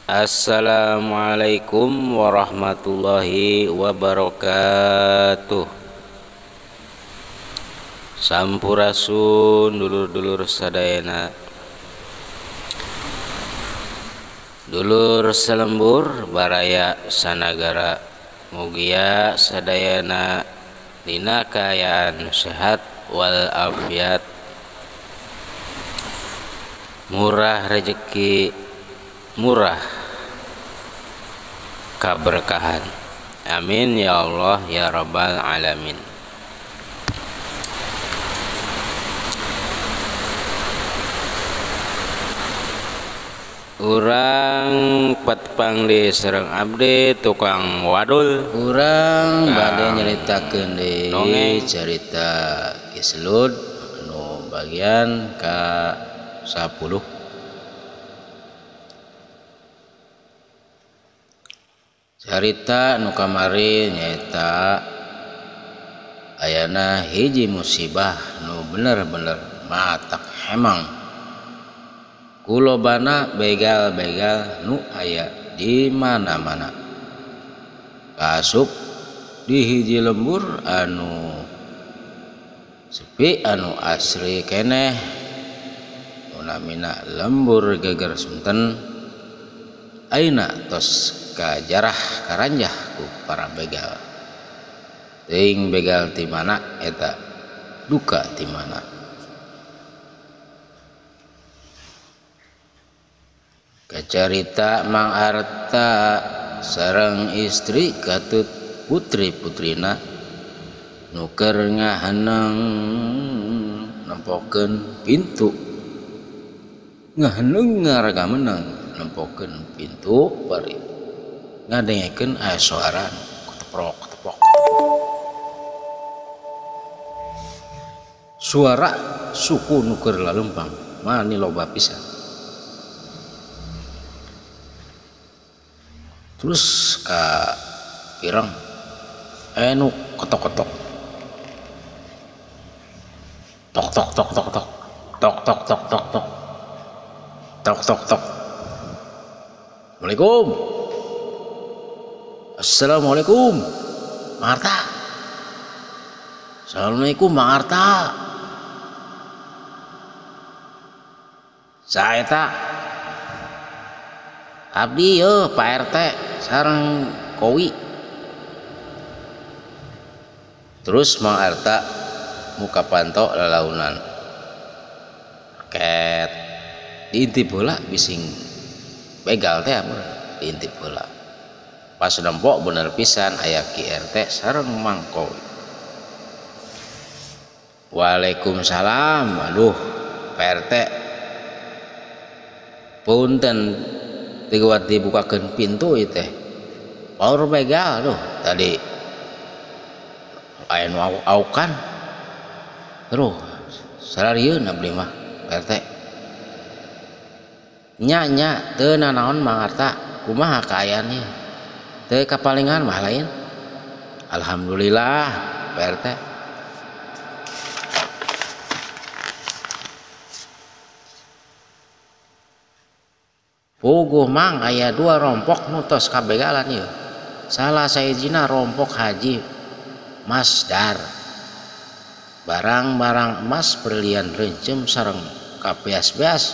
Assalamualaikum warahmatullahi wabarakatuh. Sampurasun dulur-dulur sadayana, dulur selembur baraya sanagara, mugia sadayana dina kaayaan sehat wal afiat, murah rejeki, murah keberkahan. Amin ya Allah ya Rabbal alamin. Urang patpang di sareng abdi tukang wadul. Urang bade nyaritakeun deui carita Ki Selud anu bagian ka 10. Carita nu kamari nyaeta ayana hiji musibah nu bener-bener matak hemang kulobana begal-begal nu aya di mana-mana. Kasup di hiji lembur anu sepi anu asri keneh, nu namina lembur Geger Sunten. Ayeuna tos kajarah karanjah ku para begal. Teuing begal ti mana eta, duka ti mana. Kacarita Mang Arta sareng istri katut putri-putrina nu keur ngaheneng nempokeun pintu. Ngaheneng ngaraga meneng nempokeun pintu bari ngadengekeun aya suara keteprok keteprok. Suara suku nu keur lalempang mani loba pisan. Terus ka pirang nu ketok-ketok, tok tok tok tok tok tok tok tok tok tok tok tok tok. Assalamualaikum. Assalamualaikum Mang Arta. Assalamualaikum Mang Arta. Saya tak abdi yo Pak RT sareng Kowi. Terus Mang Arta muka panto lalaunan ket diintip heula bising begal teh diintip heula. Pas nempok bener pisan aya Ki RT sareng Mang Kowi. Waalaikumsalam. Aduh Pak RT, punten tiguat dibukakeun pintu ieu teh. Power begal tuh tadi aya nu aukan. Terus sararieun abdi mah Pak RT. Nya nya teu nanaon Mang Arta, kumaha kaayaan ieu? Teu kapalingan mah lain. Alhamdulillah Pak RT. Puguh Mang aya dua rompok nu tos kabegalan ieu. Salah sahijina rompok Haji Masdar. Barang-barang emas berlian rencem sareng kabeas-beas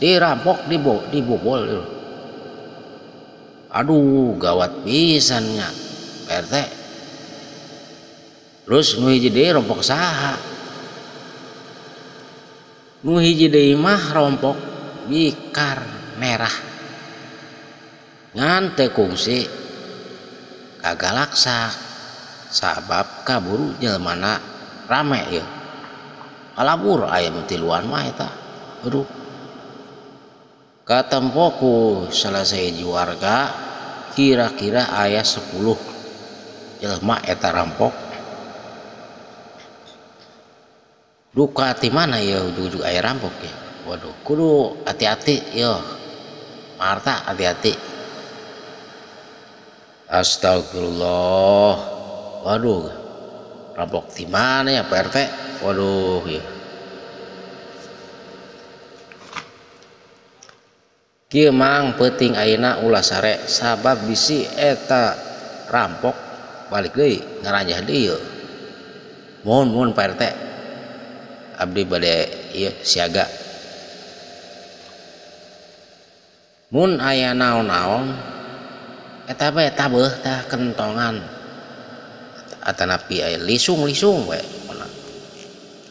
dirampok dibobol ieu. Aduh gawat pisan nya Pak RT. Terus nu hiji deui rompok saha? Nu hiji deui mah rompok bikar merah. Ngan teu kungsi kagalaksak sabab kaburu jelmana rame ieu. Kalabur aya nu tiluan mah eta. Aduh. Katempo ku salah sahiji warga kira-kira aya 10 jelema eta rampok. Duka ti mana ya ujug-ujug aya rampok ya. Waduh, kudu hati-hati yo. Marta hati-hati. Astagfirullah. Waduh. Rampok di mana ya Pak RT? Waduh ya. Kieu mang peuting ayeuna ulah sare sabab bisi eta rampok balik deui ngaranjah deui. Mohon Pak RT abdi bade ieu siaga. Mun aya naon-naon eta bae tabeuh tah kentongan atanapi aya lisung-lisung we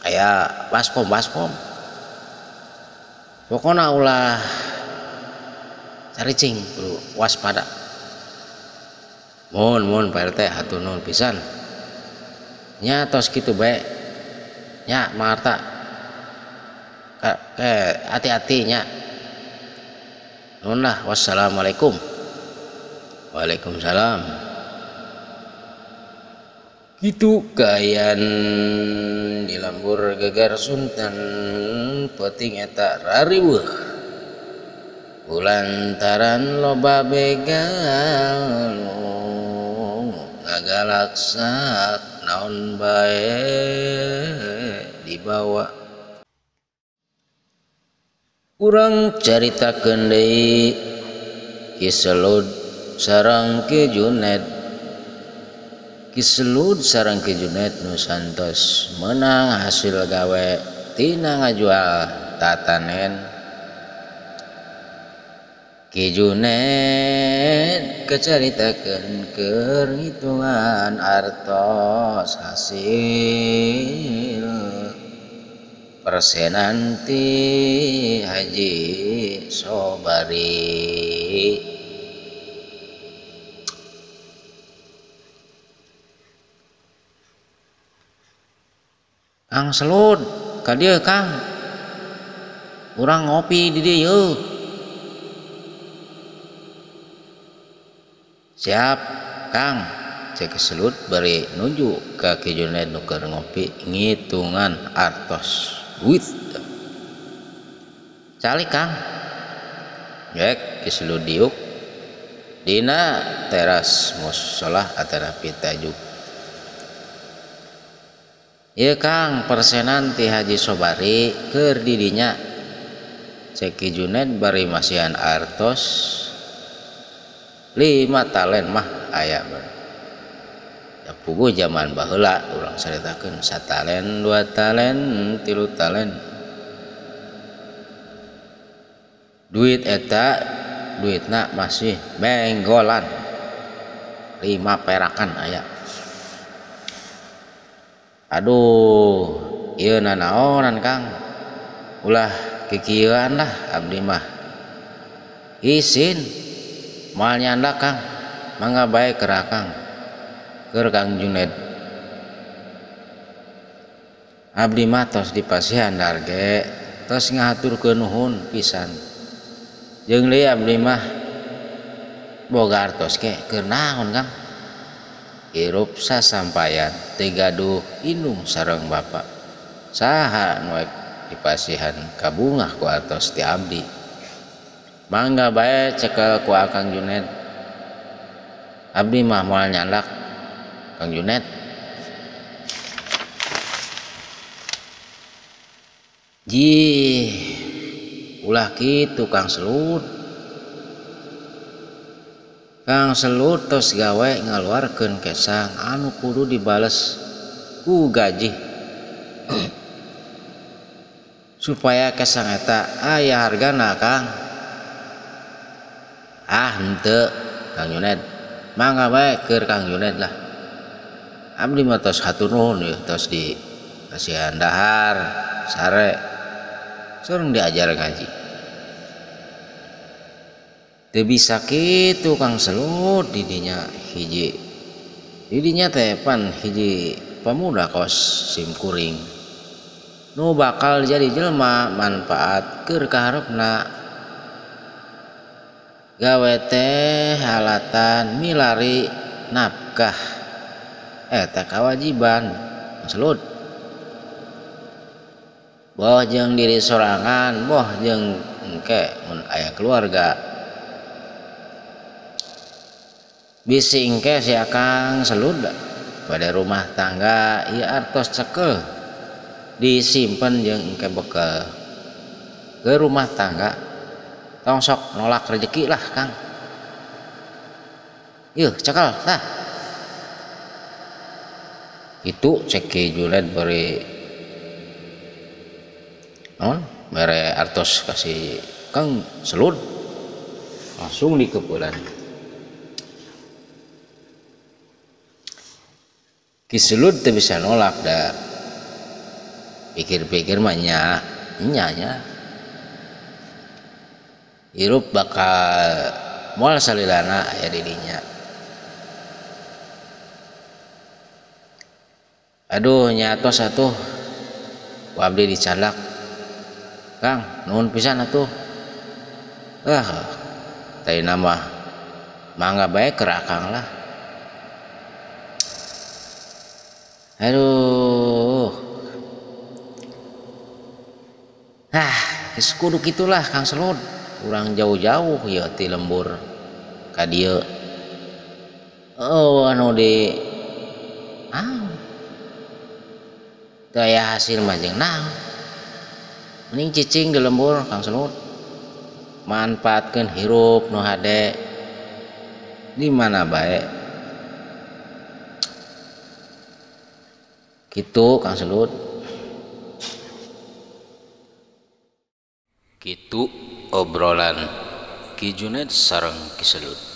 aya baskom-baskom. Pokona ulah caricing kudu waspada. Mohon Pak RT hatur nuhun pisan. Nya tos kitu bae. Nya Marta. Hati-hati nya. Nuhun lah, wassalamualaikum. Waalaikumsalam. Kitu kaayaan di lembur Geger Sunten peuting eta rariweuh. Kulantaran loba begal ngagalaksak naon bae dibawa. Urang caritakeun deui Ki Selud sareng Ki Juned. Ki Selud sareng Ki Juned nu santos meunang hasil gawe tina ngajual tatanen. Ki Juned kecaritakeun keur ngitungan artos hasil persenan ti Haji Sobari. Kang Selud ka dieu Kang, urang ngopi di dieu. Siap Kang, cek Selud bari nuju ka Ki Juned nu keur ngopi ngitungan artos duit. Calik Kang, gek Ki Selud diuk dina teras musholah atanapi tajuk. Ieu Kang persenan ti Haji Sobari keur di dinya. Cek Ki Juned bari masihan artos 5 talen mah aya ya. Puguh zaman baheula urang caritakeun 1 talen, 2 talen, 3 talen. Duit eta duitna masih menggolan 5 perakan aya. Aduh, ieu nanaonan Kang, ulah kikieuan lah abdi mah. Isin moal nyanda Kang, mangga bae keur Kang, keur Kang Juned. Abdi mah tos dipasihan darge, tos ngahaturkeun nuhun pisan. Jeung deui abdi mah boga artos ge keur naon Kang? Hirup sasampayan teu gaduh indung sareng bapa. Saha nu dipasihan kabungah ku artos ti abdi. Mangga bae cekel ku Akang Juned. Abdi mah moal nyandak Kang Juned. Jih, ulah kitu Kang Selud. Kang Selud tos gawe ngaluarkeun kesang anu kudu dibales ku gaji. Supaya kesang eta aya hargana Kang. Ah henteu Kang Juned, mangga bae keur Kang Juned lah. Abdi mah tos hatur nuhun ieu tos di kasihan dahar sare sareng diajar ngaji. Teu bisa kitu Kang Selud didinya hiji. Didinya teh pan hiji pemuda kos simkuring nu bakal jadi jelema manfaat keur kaharepna. Gawe teh halatan milari nafkah eta kawajiban Selud. Boh jeung diri sorangan, boh jeung engke mun aya keluarga. Bisi engke si Akang Selud pada rumah tangga ieu artos cekel disimpen jeung engke bekel ke rumah tangga. Tong sok nolak rezeki lah Kang. Yeuh cekal tah. Itu cek Ki Junet beri non mere artos kasih Kang Selud langsung dikepulan. Ki Selud teu bisa nolak dah. Pikir-pikir mah nya nya hirup bakal moal salilana aya di dinya. Aduh nyatos atuh ku abdi dicalak Kang, nuhun pisan atuh. Ah, tadi nama mangga bae keur akang lah. Aduh. Ah, geus kudu kitulah Kang Selud. Urang jauh-jauh ya ti lembur ka dieu. Oh, anu di ah. Teu aya hasil mah jeung naon. Mending cicing di lembur Kang Selud. Manfaatkeun hirup nu hade di mana bae. Kitu Kang Selud. Kitu obrolan Ki Junet sareng Ki Selud.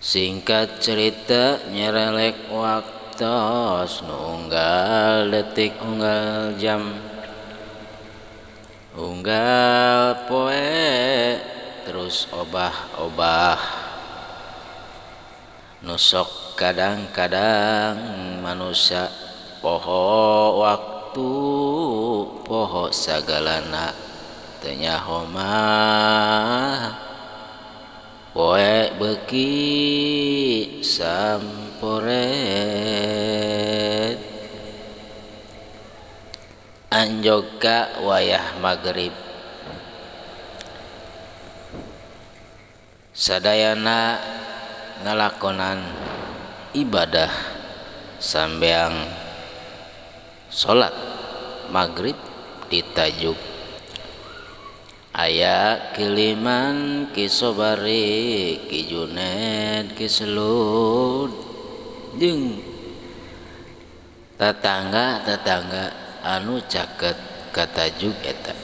Singkat cerita nyerelek waktos nu unggal detik unggal jam unggal poe terus obah-obah nusok kadang-kadang manusia poho waktu poho sagalana teu nyaho mah poe beuki samporet. Anjog ka wayah magrib sadayana ngalakonan ibadah sambeang salat magrib ditajuk. Aya Kiliman Ki Sobari Ki Junet Ki Selud jeung tetangga-tetangga anu caket katajuk eta.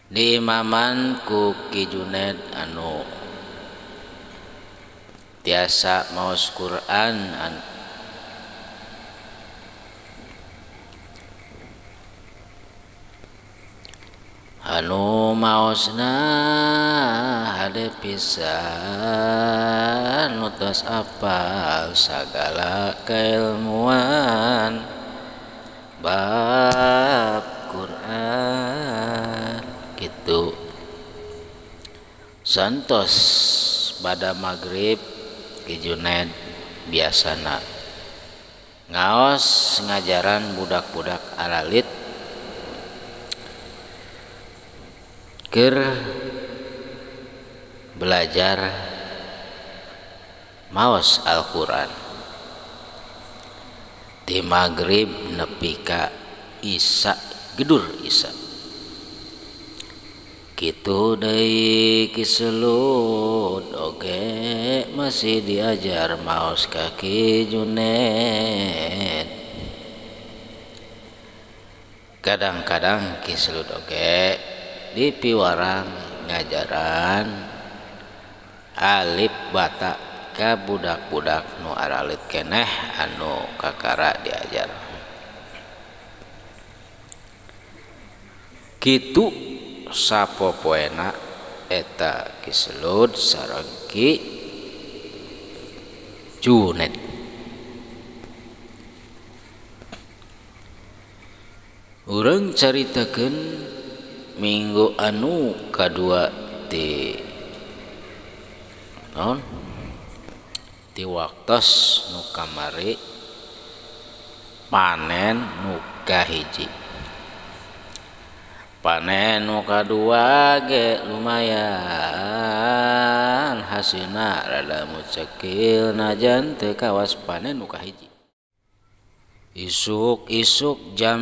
Diimaman ku Ki Junet anu tiasa maos Quran anu maosna hade pisan nu tos apal sagala keilmuan bab Quran kitu. Santos bada magrib Ki Junet biasana ngaos ngajaran budak-budak aralit keur belajar maos Al-Qur'an. Di magrib nepi ka Isya gedur Isya. Kitu deui Ki Selud oge masih diajar maos ka Ki Junet. Kadang-kadang Ki Selud oge dipiwarang ngajaran alif bata ka budak-budak nu aralit keneh anu kakara diajar. Kitu sapopoena eta Ki Selud sareng Ki Junet. Urang caritakeun minggu anu kadua ti naon ti waktos nu kamari panen nu kahiji panen nu kadua ge lumayan hasilna rada mucekil najan teu kawas panen nu kahiji. Isuk-isuk jam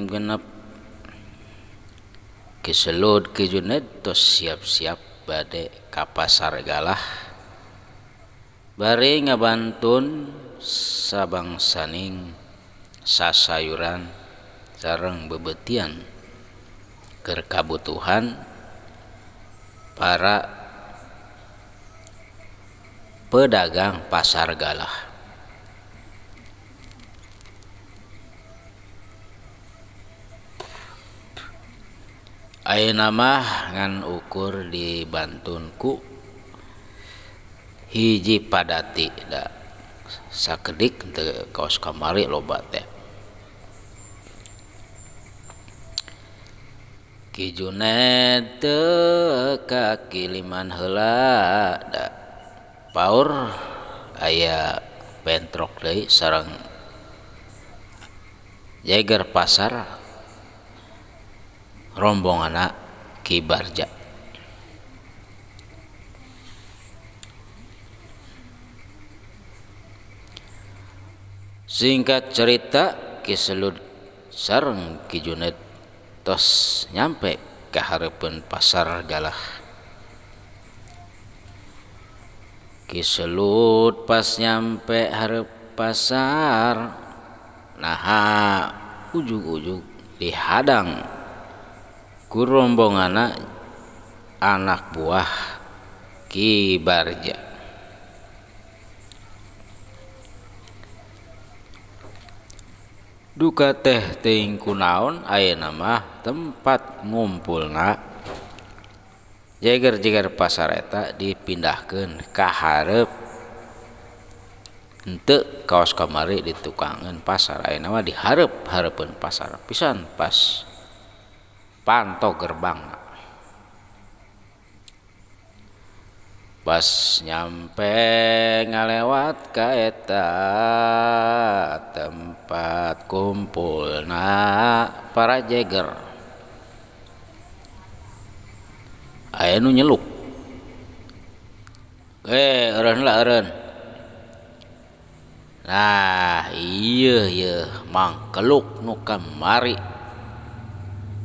6 Ki Selud Ki Juned tos siap-siap bade ka pasar galah bari ngabantun sabangsaning sasayuran sareng bebetian keur kabutuhan para pedagang pasar galah. Ayeuna mah ngan ukur dibantun ku hiji padati da sakedik teu kaos kamari loba teh. Ki Juned teu kakiliman heula da paur aya bentrok deui sareng jeger pasar rombonganna Ki Barja. Singkat cerita Ki Selud sareng Ki Juned tos nyampe ka hareupeun pasar galah. Ki Selud pas nyampe hareup pasar naha ujug-ujug dihadang ku rombonganna anak buah Ki Barja. Duka teh teuing kunaon ayeuna mah tempat ngumpulna jeger-jeger pasar eta dipindahkeun ka hareup henteu kaos kamari ditukangeun pasar ayeuna mah di hareup-hareupeun pasar pisan pas panto gerbang. Pas nyampe ngalewat ka eta tempat kumpulna para jeger aya nu nyeluk, eureun lah eureun. Nah ieu yeuh mangkeluk nu kamari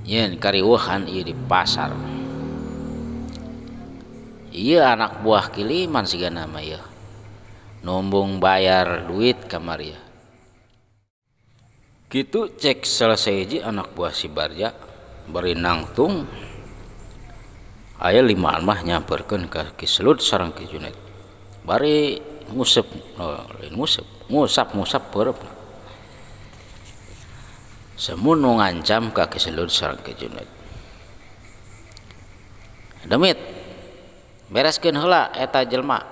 nyeun kariweuhan ieu di pasar. Ieu anak buah Kiliman sigana mah ieu numbung bayar duit kamari. Kitu cek selesai hiji anak buah si Barja bari nangtung aya limaan mah nyamperkeun ka Ki Selud sareng Ki Juned bari ngusep, lain ngusep, ngusap-ngusap beureum. Semun nu ngancam ka Ki Selud sareng Ki Juned. Demit bereskeun heula eta jelema,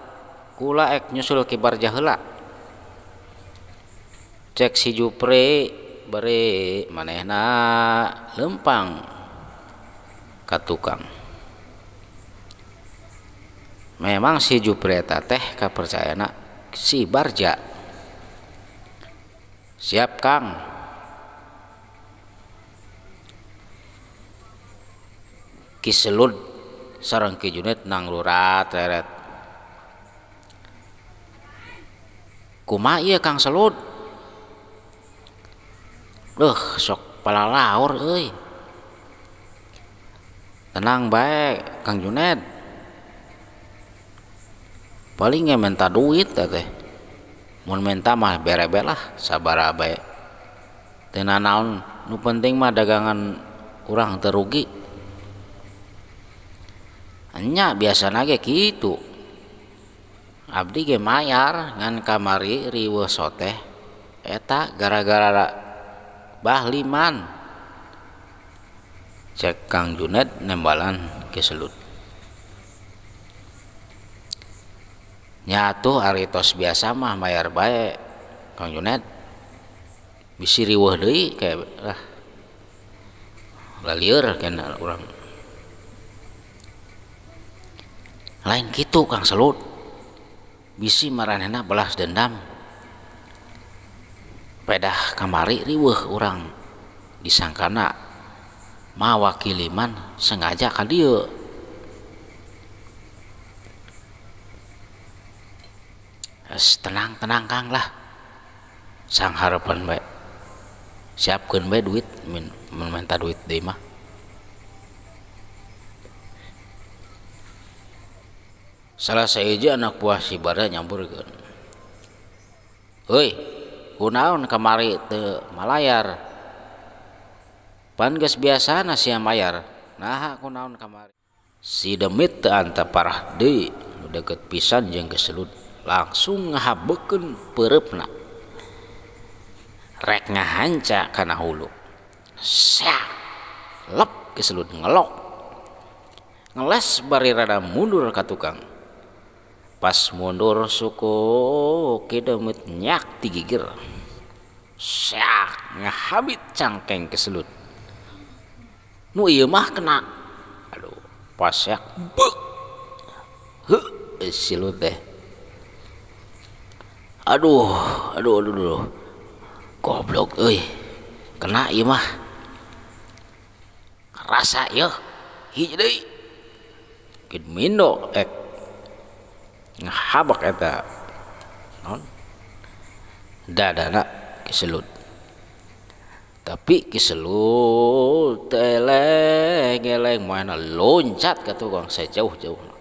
kula ek nyusul Ki Barja heula. Cek si Jupri bari manehna lempang ka tukang. Memang si Jupri eta teh kapercayana si Barja. Siap Kang. Ki Selud sareng Ki Juned nanglurat reret. Kumaha ieu Kang Selud? Duh sok palalaur euy. Tenang bae Kang Juned. Paling ge menta duit teh. Mun menta mah berebe lah sabaraha bae. Teu nanaon nu penting mah dagangan urang teu rugi. Nya biasana ge kitu. Abdi ge mayar ngan kamari riweuh soteh eta gara-gara Bahliman. Cek Kang Juned nembalan Ki Selud. Nya atuh ari tos biasa mah mayar bae Kang Juned. Bisi riweuh deui kayak lah. Lalieur kana urang. Lain kitu Kang Selud. Bisi maranehna balas dendam. Pedah kamari riweuh urang disangkana mawa Kiliman sengaja ka dieu. Tenang-tenang Kang lah. Sangharepan bae. Siapkeun bae duit mun minta duit deui mah. Salah sahiji anak buah si Barja nyamperkeun. Heuy, kunaon kamari teu malayar? Pan geus biasana sia mayar. Naha kunaon kamari? Si Demit teu antep parah deui, nu deukeut pisan jeung Keselut, langsung ngahabekeun peureupna. Rek ngahanca kana hulu. Syak, lep Keselut ngelok. Ngeles bari rada mundur ka tukang. Pas mundur suku Ki Demit nyak ti gigir. Syak, ngahabit cangkeng Keselut. Nu ieu mah kena. Aduh, pas syak beuk. Heuh, silut teh. Aduh, aduh, aduh, aduh. Goblok euy. Kena ieu mah. Rasa yeuh. Hiji deui. Ki Mindo ek ngahabak eta naon? Dadana Keselut. Tapi Keselut eleng-eleng mana loncat ka tukang sejauh-jauhna.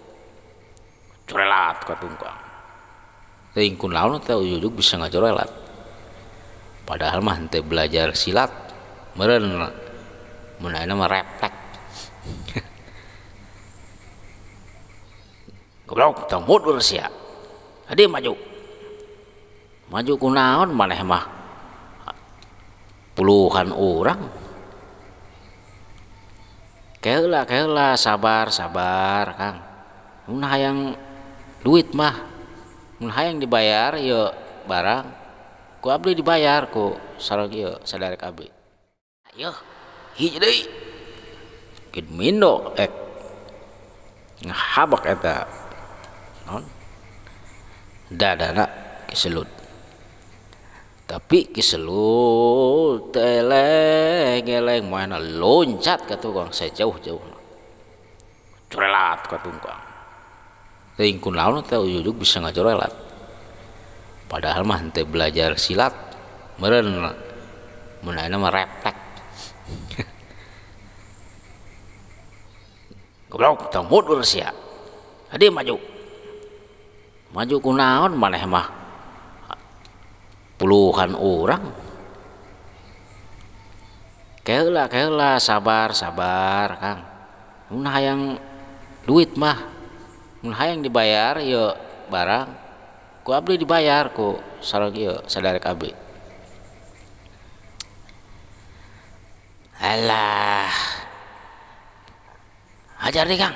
Corelat ka tukang. Teuing kunaon teh ujug bisa ngacorelat. Padahal mah henteu belajar silat, meureun mun ayeuna mah refleks. Goblok tong mundur sia. Hade maju. Maju kunaon maneh mah? Puluhan orang. Keheula keheula sabar sabar Kang. Mun hayang duit mah, mun hayang dibayar ieu barang ku abdi dibayar ku sareng ieu sadarek abdi. Yeuh, hiji deui. Ki Mindo ek ngahabak eta naon? Dadana Keselut. Tapi Keselut eleng-eleng mana loncat ka tukang sejauh-jauhna. Corelat ka tukang. Teuing kunaon teh ujug bisa ngacorelat. Padahal mah henteu belajar silat, meureun mun ayeuna mah refleks. Goblok tong mundur sia. Hade maju. Maju kunaon maneh mah? Puluhan orang. Keheula keheula sabar sabar Kang. Mun hayang duit mah, mun hayang dibayar ieu barang ku abdi dibayar ku sareng ieu sadarek abdi. Alah. Hajar deui Kang.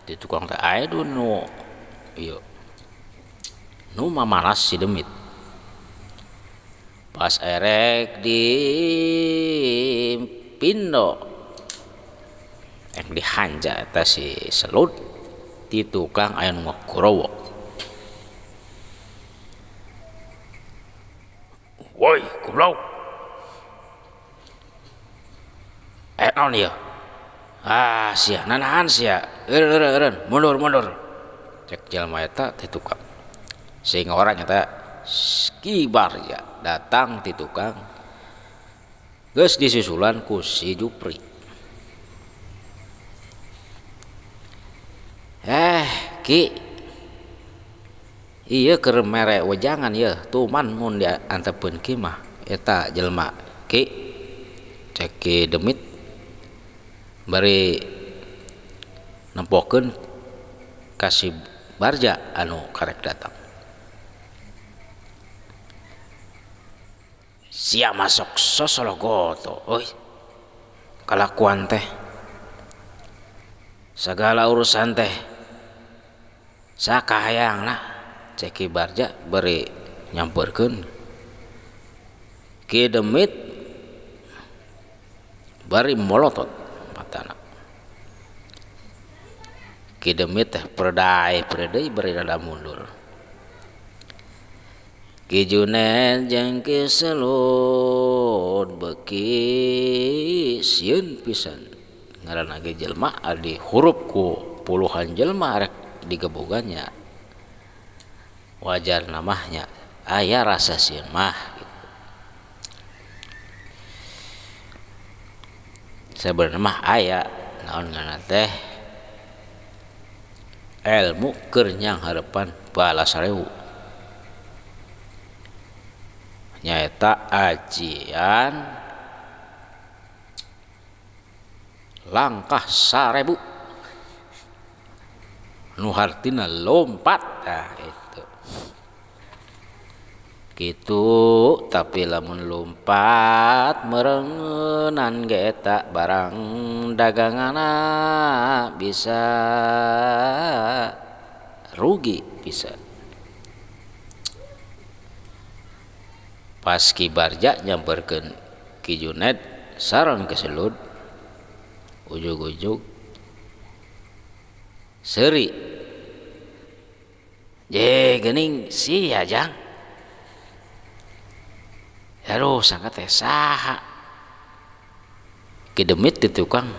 Di tukang teh aya nu ieu. Nu mamaras si Demit. Pas erek di pindo ek dihanja eta si Selut ti tukang aya nu ngagorowok. Woi, goblok. Naon ieu? Ah, sia nanahan sia. Eureun eureun eureun, mundur mundur. Cek jelema eta ti tukang. Sehingga orang eta Ki Barja datang ti tukang geus disusulan ku si Jupri. Ki, ieu keur mere wejangan ieu tuman mun diantepeun ki mah eta jelema Ki. Cek Ki Demit bari nempokeun ka si Barja anu karek datang. Sia masuk sosologoto euy. Kalakuan teh segala urusan teh sakahayangna. Cek Ki Barja bari nyamperkeun. Ki Demit bari molotot matana. Ki Demit teh predai predai bari rada mundur. Ki Junet jeung Ki Selut beuki sieun pisan. Ngaranna ge jelema adi hurup ku puluhan jelema rek digebogannya. Wajar namanya aya rasa sieun mah gitu. Sebenarnya mah aya naon ngaranna teh ilmu keur nyanghareupan bala sarewu nyaeta ajian langkah 1000 nu hartina lompat. Nah itu gitu, tapi lamun lompat merengenan ge eta barang daganganna bisa rugi bisa. Pas Ki Barja nyamperkeun Ki Junet sareng Ki Selud ujug-ujug seuri je geuning sia jang. Aduh sangka teh saha. Ki Demit di tukang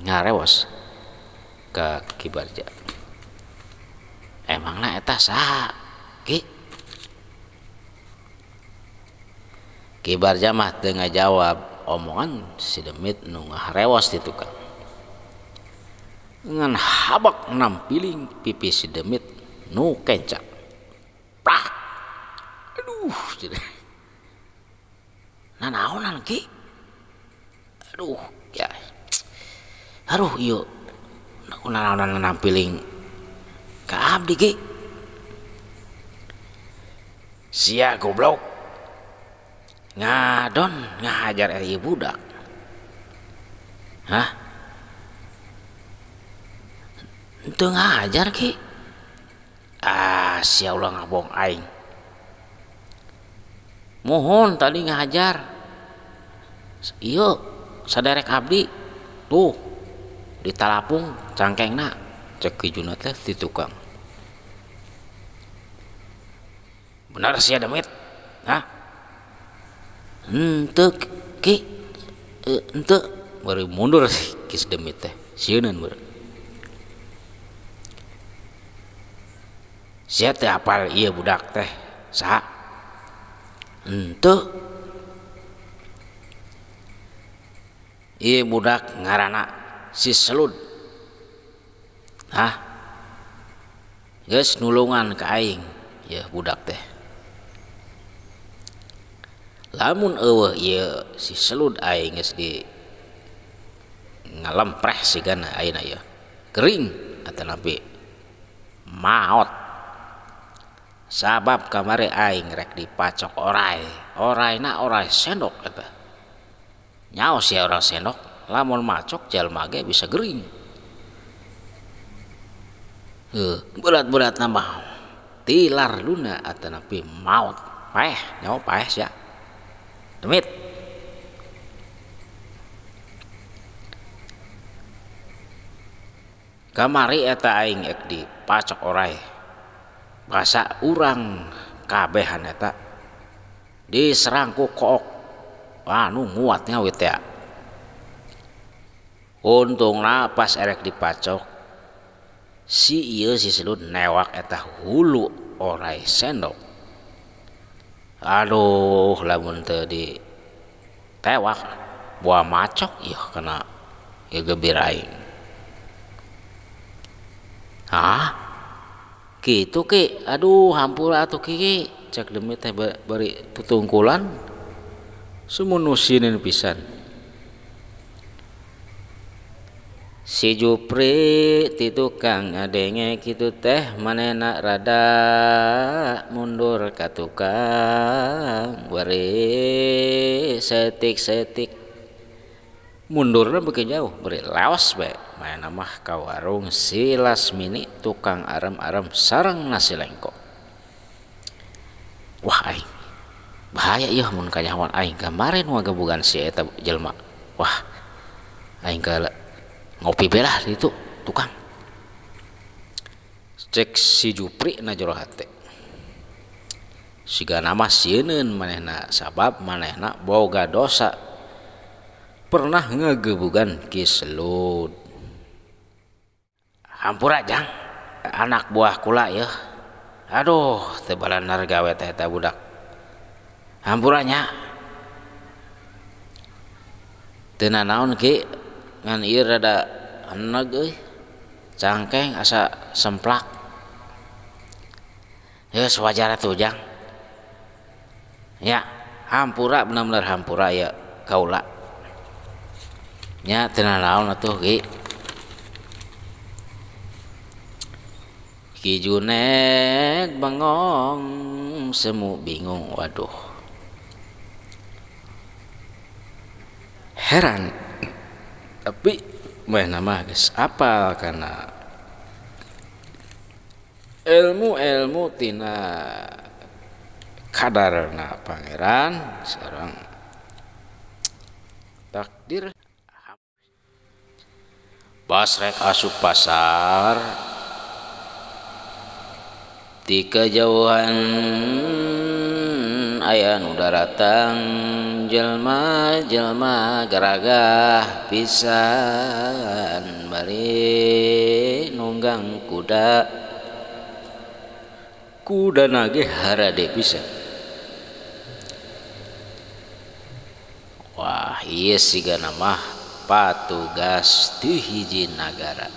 ngarewas ka Ki Barja. Emangna eta saha Ki? Ki Barja mah teu ngajawab omongan si Demit nu ngarewas di tukang. Ngan habak nampiling pipi si Demit nu kencak. Prak. Aduh jadi. Nah naonan Ki? Aduh ya. Aduh ieu naonan nampiling ka abdi Ki. Sia goblok. Ngadon ngahajar ieu budak. Hah? Henteu ngahajar Ki. Ah sia ulah ngabong aing. Mohon tadi ngahajar. Ieu saderek abdi tuh ditalapung cangkengna cek Ki Junet teh di tukang. Benar sia Demit? Hah? Henteu Ki, henteu bari mundur Ki Demit teh sieuneun beureum. Sia teh apal ieu budak teh saha? Henteu. Ieu budak ngaranna si Selud. Hah? Geus nulungan ka aing ieu budak teh. Lamun eueuh ieu si Selud aing geus di ngalempreh sigana ayeuna ieu. Kering atanapi maot. Sabab kamari aing rek dipacok orai. Oraina orai sendok eta. Nyaos sia orang sendok, lamun macok jalma ge bisa gering. Heuh, berat-berat nambah tilar luna atanapi maot. Paeh, nyawa paeh sia. Demit. Kamari eta aing ek dipacok orai. Basa urang kabehan eta diserang ku kook anu nguat ngawit ya. Untungna pas erek dipacok si ieu si Selud newak eta hulu orai sendok. Aduh lamun teu ditewak buah macok ieu kana gegebir aing. Hah? Gitu Ki, aduh hampura atuh Ki, cek Demit teh bari tutungkulan sumunu sieun pisan. Si Jupri ti tukang ngadenge kitu teh manehna rada mundur ka tukang bari setik-setik. Mundurna beuki jauh bari laos bae manehna mah ka warung si Lasmini tukang arem-arem sareng nasi lengko. Wah aing bahaya ieu mun kanyahoan aing kemarin wagabugan si eta jelema. Wah aing ka ngopi bae lah ditu tukang. Cek si Jupri na jero hate. Sigana mah sieuneun manehna sabab manehna boga dosa pernah ngegebugan Ki Selud. Hampura jang, anak buah kula ya. Aduh, teu balanar gawe teh eta budak. Hampura nya. Teu nanaon Ki ngan ieu rada eneg euy cangkeng asa semplak. Geus wajar atuh Jang. Ya hampura bener-bener hampura ya kaula. Nya teu nanaon atuh Ki. Ki Junet bengong semu bingung, waduh. Heran. Tapi meh nama geus apal kana ilmu-ilmu tina kadarna pangeran sareng takdir. Pas rek asup pasar di kejauhan aya nu daratang jelma-jelma garagah pisan bari nunggang kuda. Kuda nage harade pisan. Wah, ieu sigana mah patugas ti hiji nagara.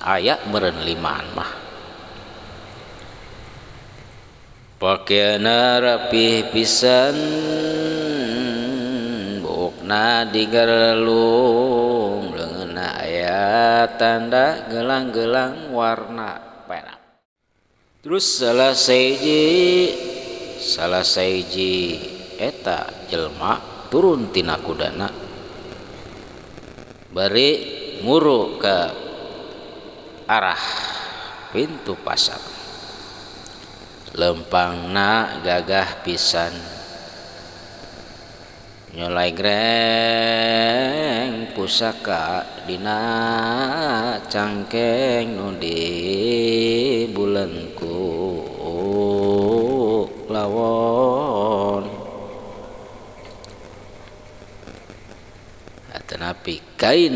Aya meureun limaan mah. Pakaianna rapih pisan, buukna digerelung, leungeunna aya tanda gelang-gelang warna perak. Terus salah sahiji eta jelma turun tina kudana bari nguru ke arah pintu pasar. Lempangna gagah pisan, nyolai greng pusaka dina cangkeng nu di bulenku lawon. Atanapi kain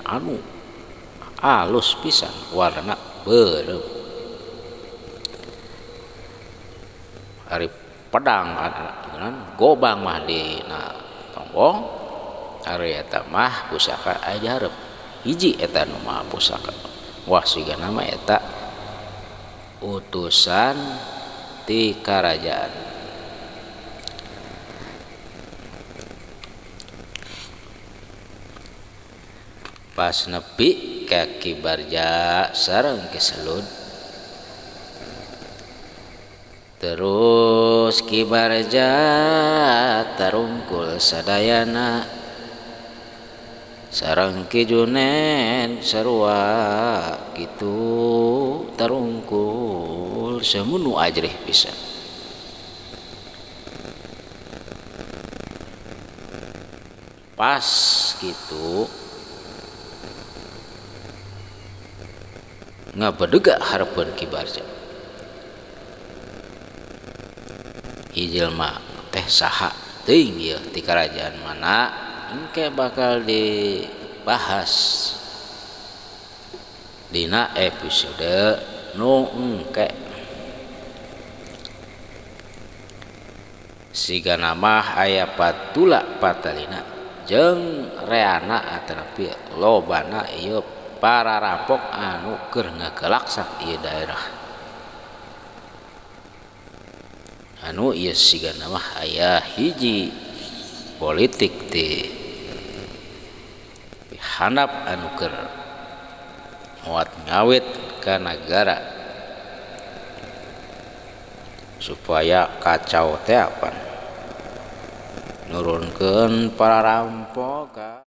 anu alus pisan warna beureum. Ari pedang kan gobang mah dina tonggong, ari eta mah pusaka aya hareup hiji eta nu mah pusaka. Wah sigana mah eta utusan ti karajaan. Pas nepi ka Ki Barja sareng Ki Selud, terus Ki Barja tarungkul sadayana sareng Ki Junet sarua kitu tarungkul semunu ajrih pisan. Pas kitu ngabedega hareupeun Ki Barja. Jelma teh saha teuing ieu ti karajaan mana engke bakal dibahas dina episode nu engke. Sigana mah aya patula patalina jeung reana atanapi lobana ieu para rampok anu keur ngagelaksak ieu daerah. Anu ieu sigana mah aya hiji politik ti handap anu keur muat ngawit ka nagara supaya kacau teh apan nurunkeun para rampok.